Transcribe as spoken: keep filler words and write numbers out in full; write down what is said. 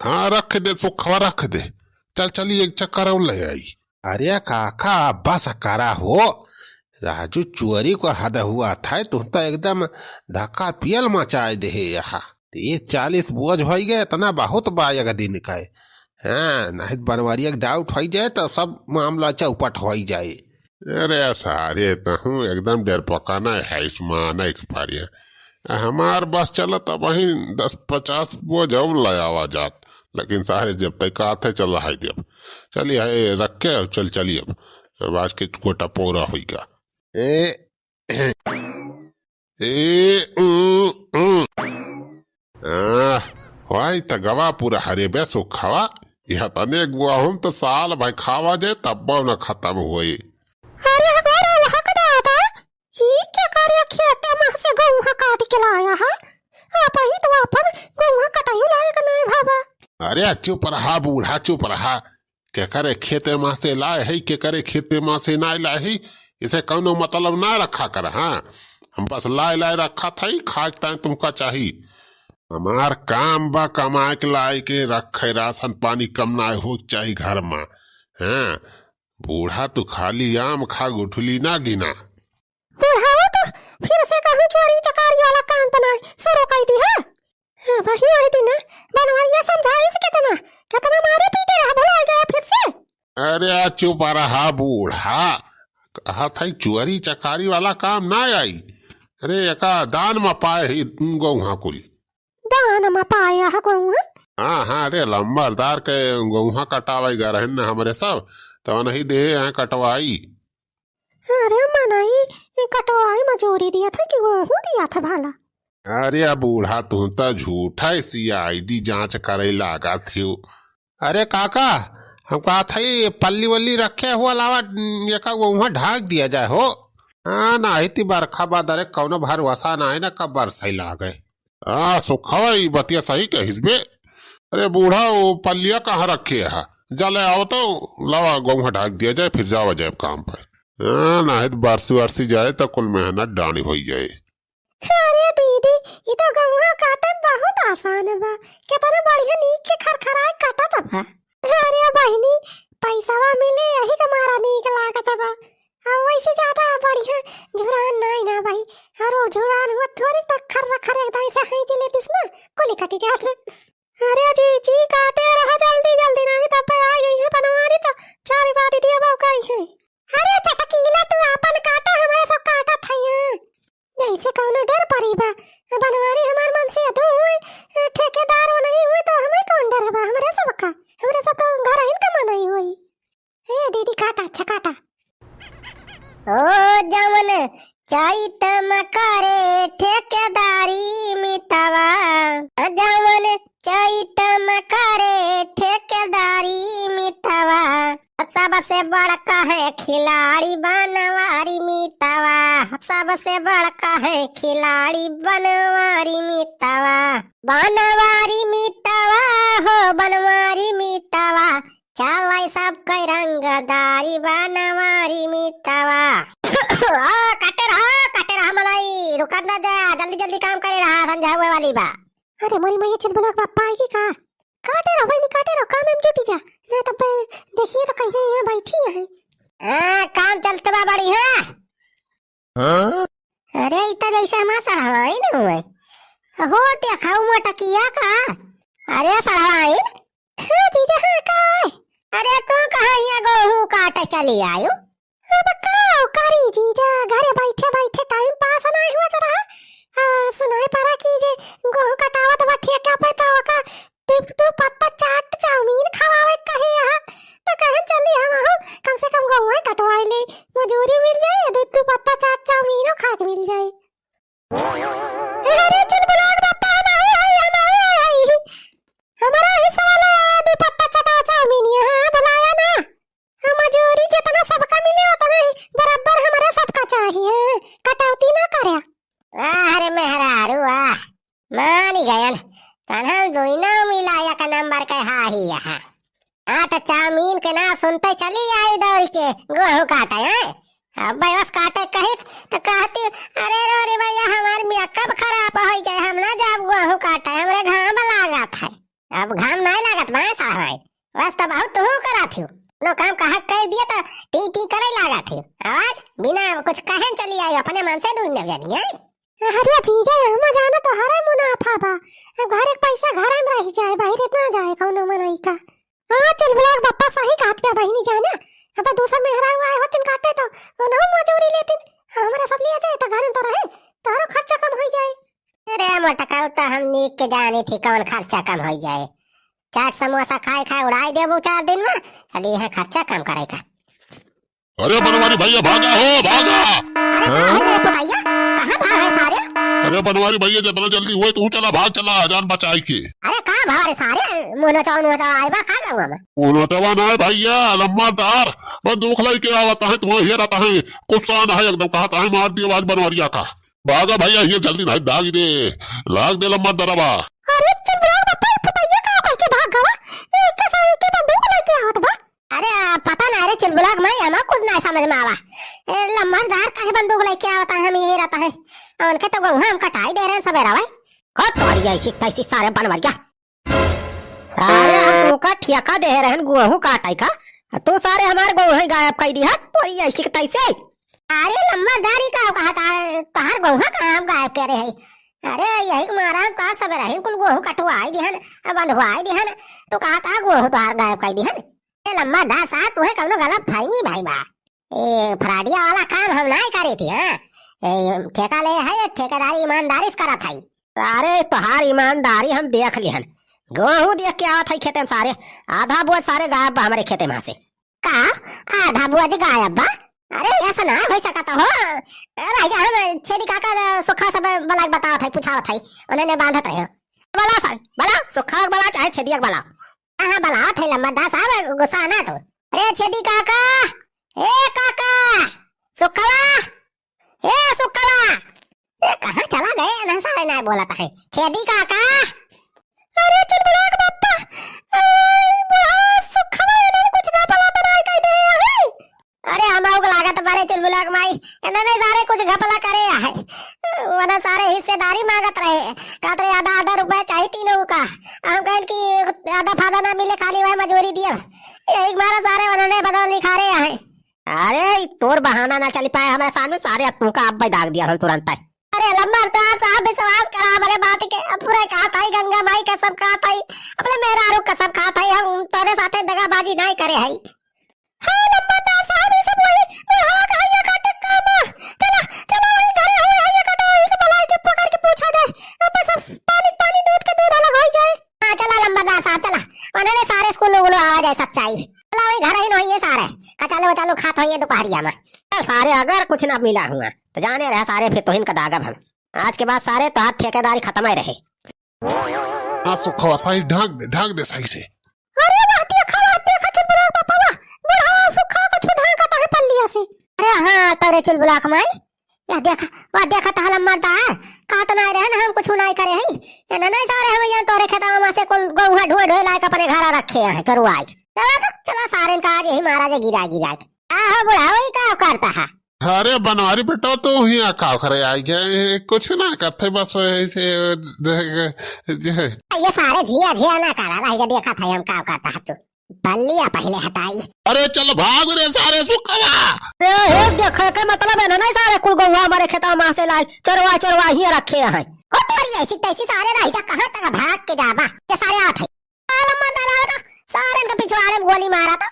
हाँ, रख दे सुखवा, रख दे। चल, चली एक चक्कर और ले आई। अरे काका, बस करा हो। राजू, चोरी को हद हुआ था, तुम तो एकदम धक्का पियल मचाए दे है यहाँ। तीस चालीस बोझ होई गए, इतना बहुत बा एक दिन का। हाँ, नहीं तो बनवारी एक doubt होई जाए तो सब मामला चौपट होई जाए। अरे सारे, तहूँ एकदम डरपोका ना है, इस माना एक पारिया। हमार बस चलत अब वहीं दस पचास बोझ और ले आवा जात, लेकिन सारे जब तक आते चल रहा है जब। चलिए, है रख के, चल, चलिए अब। अब आज के कोटा पूरा होइगा। ए, ए, उ, उ। आह, होई त गवा पूरा हरे बे सुखवा। यह तने गुआ हम त साल भर खावा जे तब्बो न खतम होई। अरे हमारा लहक दादा, ई के करे खेते में से गौहा काट के लाया है? आप ही तो अपन गौहा कटाई लायक नहीं भावा। अरे चुप रहा बूढ़ा, चुप रहा। केकरे खेते मा से लाए है, केकरे खेते मा से नाय लाए है, इसे कौनो मतलब ना रखा कर। हाँ, हम बस लाए लाए रखा था ही, खाए के ताई तुमका चाही। हमार काम बा कमाए के लाए के रखे, राशन पानी कम ना हो चाही घर मा। हाँ, बूढ़ा तू खाली आम खा, गुठली ना गिना। बुढ़ावा तो फिर से कहूँ चोरी चकारी वाला काम तो ना शुरू कर दी है। हाँ, वही, वही दिन बनवरिया समझाइस कितना, कितना मारे पीटे रहा, भुला गया फिर से। अरे आ चुप रहा बूढ़ा, कहा था चोरी चकारी वाला काम ना आई। अरे एका दान में पाए ही गौहा कुली। दान में पाया है गौहा? हाँ, हाँ, अरे लंबरदार के गौहा कटावे गा रहन न हमरे सब, तो नहीं दे हैं कटवाई। अरे मनई, ये कटवाई मजूरी दिया था कि गौहू दिया था भला? अरे आ बूढ़ा, तू तो झूठा ही C I D जांच करे लागा थियो। अरे काका, हम कहा था ये पल्ली वल्ली रखे हो अलावा एका गौहा ढाक दिया जाए हो। हाँ, नाही ती बरखा बाद, अरे कौनो भरोसा ना है ना कब बरसाई लागे। हाँ, सुखवा ई बतिया सही कहिस बे। अरे बूढ़ा, वो पल्लिया कहाँ रखे है? जा ले आओ तो, लावा गौहा ढाक दिया जाए, फिर जावा जाए काम पर। हाँ, नाही तो बरसी वरसी जाए तो कुल मेहनत डांडी होई जाए। अरे दीदी, ई तो गौहा काटब बहुत आसान बा। कितना बढ़िया नीक के खरखराए काटत बा। अरे बहिनी, पैसवा मिले यही के मारा नीक लागत बा। आ वैसे ज्यादा बढ़िया झुरान नाई ना भाई। अरे झुरान हुआ थोड़ी तक खर खर एकदम से हाँइच लेतिस ना, कुली कटी जात। अरे जी, जी काटे रहा जल्दी जल्दी, नहीं तब पे आ गई है बनवारी तो चार बार दिया बाबू कही है। अरे चटकीला तू आपन काटा, हमारे सब काटा था यहाँ। जैसे कौनो डर परी बा। बनवारी हमार मन से अधू हुए, ठेकेदार वो नहीं हुए तो हमें कौन डर बा? हमरे सब का, हमरे सब तो घर आइन का मनई हुई। ए दीदी काटा, अच्छा काटा। ओ जवन चैत म करे ठेकेदारी मितवा, जवन चैत म करे ठेकेदारी मितवा, सबसे बड़का है खिलाड़ी बनवारी मितवा, सबसे बड़का है खिलाड़ी बनवारी मितवा, बनवारी मितवा हो बनवारी मितवा, चावै सबकै रंगदारी बनवारी मितवा। ओ, काटे रहा, काटे रहा मलाई, रुकत ना जा, जल्दी जल्दी काम करे रहा, संझा हुए वाली बा। अरे मोरी मैया, चुलबुला के बापा आएगी का? काटे रहो बहिनी, काटे रहो, काम में जुटी जा। ना तब देखिए तो कहिए यहाँ बैठी है। हाँ, काम चलत बा बड़ी, हाँ। हाँ? अरे, ई त जैसे हमार सड़हवाइन हुए। हो, देखाऊ मोटकिया का। अरे, सड़हवाइन। हाँ, जीजा, हाँ, का है? अरे, तू कहाँ हियाँ गोहूँ काटे चली आयु? अब का करी जीजा, घरे बैठे बैठे time pass नाई हुआ तो रहा। आ, सुनाई पड़ा कि जे गोहूँ कटावत बा ठेका पे तो ओका दू, दू पत्ता चाट चाउमीन खवावे कहे यहाँ, तो कहे चली हम आहू, कम से कम गौवा कटवाई ले, मजूरी मिल जाए, दू, दू पत्ता चाट चाउमीनो खाए के मिल जाए। अरे चुलबुला के बापा, हम आवे हई, हम आवे हई। हमारा हिस्सा वाला दू पत्ता चाट चाउमीन यहाँ बुलाया ना। हम मजूरी जितना सबका मिले उतना ही बराबर हमारा सबका चाहिए, कटौती ना करे। वाह रे मेहरारू वाह, मानी गयन। तनहन दुइनो मिला एक नंबर के हाही यहाँ। हाँ, तो चाउमीन के नाम सुनते चली आई दौड़ के गोहूँ काटे, हैं? अब बस काटे कहित तो कहती, "अरे रो रे भैया, हमार makeup खराब हो जाए, हम ना जाब गोहूँ काटे, हमरे घाम लागत है।" अब घाम नाय लागत बा साहब, बस तब बहुत तू करत हियो। कोनो काम कहा कह दिया तो टी पी करे लागत हियो। आज बिना कुछ कहे चली आई, अपने मन से दूर न जानी है। अरे जीजा, हम जाना तोहरे मुनाफा बा। अब घर एक पैसा घर में रह जाए, बाहर इतना जाए कौनो मनई का। हाँ, चुलबुला के बप्पा सही कहत बा बहिनी जाना। अब दूसर मेहरारू आए होतिन काटे तो उनहु मजूरी लेतिन। हमरा सब लिए जाए तो घर में तो रहे, तोहरो खर्चा कम हो जाए। अरे मोटका, उ तो हम नीक के जानी थी कौन खर्चा कम हो जाए। चाट समोसा खाए खाए उड़ाई देबू चार दिन में, चली है खर्चा कम करे का। अरे बनवारी भैया, भागा हो, भागा। अरे का हो गए पुतैया, कहाँ भाग है सारे? अरे बनवारी भैया, जितना जल्दी हुए तू चला, भाग चला, जान बचाई के। अरे का भाग रे सारे, मुनो चाव नुआ चाव आए बा का गाँव में? मुनो चावा ना है भैया, लम्बा दार बंदूक लेके आवत है, तुम्हें हेरत है, गुस्सा ना है एकदम, कहत है मार दियो आज बनवारिया का। भागा भैया, ये जल्दी नहीं भाग दे, लाग दे लम्बा दरवा। अरे चुप रहो बापा, ये पुतैया का कह के भाग गवा? ये कैसा, ये के बंदूक लेके आवत बा? अरे, आ, पता ना रे चुलबुला के माई, हमार कुछ ना समझ में आवा। ए, लम्बरदार काहे बंदूक लेके आवता है, हम यही रहता है। उनके तो गेहूं हम कटाई दे रहे हैं सबेरा भाई। हो तोरी ऐसी तैसी सारे बनवरिया। अरे, हम तू का ठेका दे रहन गेहूं काटे का, तू सारे हमार गेहूं ही गायब कर दी है, तोरी ऐसी तैसी। अरे लम्बरदार, ई का कहा था, तोहार गेहूं कहाँ हम गायब करे है? अरे यही के मारा हम तोहार सबेरा ही कुल गेहूं कटवाई दिहन, बंधवाई दिहन, तू कहा था गेहूं तोहार गायब कर दिहन। ए लम्बरदार साहब, तुहे कौनो गलत फहमी भाई बा। ए फराडिया वाला काम हम नाय करे थी, हाँ? ए ठेका ले है, ठेकेदारी ईमानदारी से करत है। अरे तोहार ईमानदारी हम देख लिहन, गेहूं देख के आवत है खेते में सारे, आधा बोझ सारे गायब बा हमरे खेते में से। का आधा बोझ गायब बा? अरे ऐसा ना हो सकता हो। अरे भैया हम छेदी काका सुखा सब बला के बतावत है, पूछावत है, उन्हें ने बांधत रहे। बला सारे, बला सुखा बला चाहे छेदिया बला। हाँ, हाँ, बलावत है लम्बरदार साहब, गुस्सा ना तो। अरे छेदी काका, ए काका, सुखवा, ए सुखवा, ए कहाँ चला गए? ना सारे ना बोलत है। छेदी काका। अरे चुलबुला के बप्पा, ए बुढ़वा सुखवा, इन्हें कुछ ना भला बनाए कह दे है। अरे हम आउक लागत बारे चुलबुला के माई, इन्हें सारे कुछ घपला करे है। वरना सारे हिस्सेदारी मांगत रहे, कहत रहे आधा आधा रुपया चाहिए तीनों का। हम कहें कि आधा फादा ना मिले, खाली वह मजूरी दिए। यही मारा सारे उन्होंने बदल लिखा रहे हैं। अरे ई तोर बहाना ना चली पाए हमारे सामने, सारे अब तू का अब दाग दिया हम तुरंत है। अरे लम्बरदार साहब विश्वास करा हमारे बात के, अब पूरा कहा था गंगा माई कसम कहा था, अपने मेहरारू कसम कहा था, हम तोरे साथे दगाबाजी नहीं करे है। हाँ, लंबरदार साहब, ई सब वही बुढ़वा का हइया काटे काम बा। चला, चला, वही घरे हुए हइया काटे, वही से बुलाए के पकड़ के पूछा जाए। अब सब पानी, पानी दूध के दूध अलग होइ जाए। हाँ, चला लंबरदार साहब, चला। उन्होंने सारे स्कूल उलो आवा जाए सच्चाई। चला, वही घर ही नहीं है सारे। कचालू वचालू खात होइए दोपहरिया में। ए, सारे अगर कुछ ना मिला हुआ, तो जाने रहा सारे फिर तोहिन का दागब हम। आज के बाद सारे तोहार ठेकेदारी खत्म ही रहे। हाँ, सुखवा, सही ढाक दे, ढाक दे सही से। अरे वाह, देखा, वाह, देखा, चुलबुला के बापा, वाह। बुढ़ावा सुखा का छुधा का तहे पल्लिया से। अरे हाँ, तोरे चुलबुला के माई। या देखा, वाह, देखा, तहला मर्दार। काट ना रहे ना, हम कुछ नहीं करे हैं। ये ना नहीं जा रहे हम, यहाँ तोरे खेतवा में से कुल गौहा ढोए ढोए लाए के अपने घर रखे हैं, चोरुआ के। चला तो, चला सारे का आज यही महाराज गिरा गिरा के। आहो बुढ़ावा, ये का करता है? अरे बनवारी बेटा, तू हियाँ का करे आई गए? कुछ ना करते, बस ऐसे देख, जे ये सारे झिया झिया ना करा रही, जब देखा था हम का करता है तू। बल्लिया पहले हटाई। अरे चल भाग रे सारे सुखवा। ए, हे देखे के मतलब है ना, नहीं सारे कुल गौवा हमारे खेतवा में से लाई, चोरवा चोरवा हियाँ रखे हैं। ओ तोरी ऐसी तैसी सारे रही जा, कहाँ तक भाग के जाबा? ये सारे आत है। साला मत डराओ तो, सारे के पिछवाड़े में गोली मारा तो,